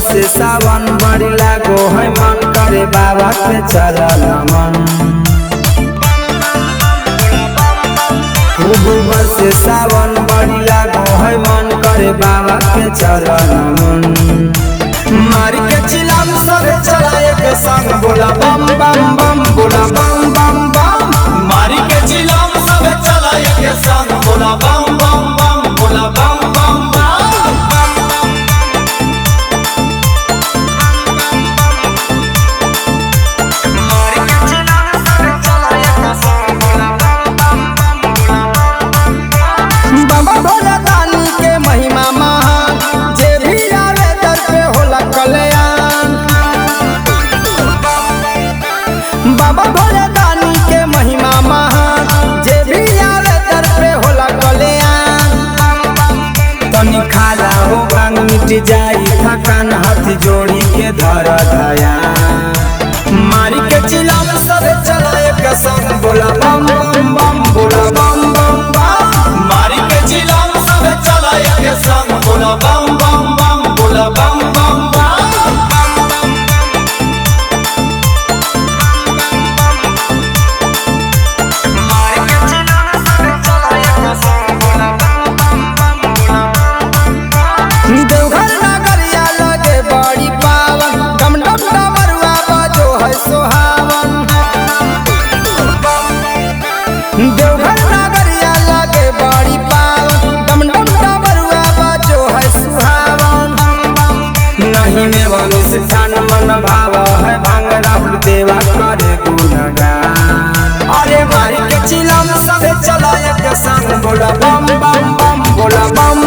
बरसे सावन बड़ी लागो है मन करे बाबा के चरण मन। खूब बरसे सावन बड़ी लागो है मन करे बाबा के चरण मन। मार के चिलम सब चला एक संग बोला बम बम बम बोला बम बम बम। मार के चिलम सब चला एक संग बोला बम बम बम बोला बम बम बम। बाबा भोला दानी के महिमा महान, जे भी आवे दर पे होला कल्याण। बाबा भोला दानी के महिमा महान, जे भी आवे दर पे होला कल्याण। तनी खाला हो भांग मिट जाई थकान, हाथ जोड़ी के धर धया। मारी के चिलम सब चला एक संग बोला बम बम बम बोला बम बम बम। मारी के चिलम सब चला एक संग बोला बम बम बम बोला बम बम बम। देवघर नगरिया लगे बड़ी पावन, डम डम डमरुआ बजो है सोहावन। देवघर नगरिया लगे बड़ी पावन, डम डम डमरुआ बजो है सुहावन। नहीं में स्थान मन भाव है भांग, राहुल देवा करे गुणगान। अरे मारी के चिलम सब चला एक संग बोला बम बम बम बोला बम।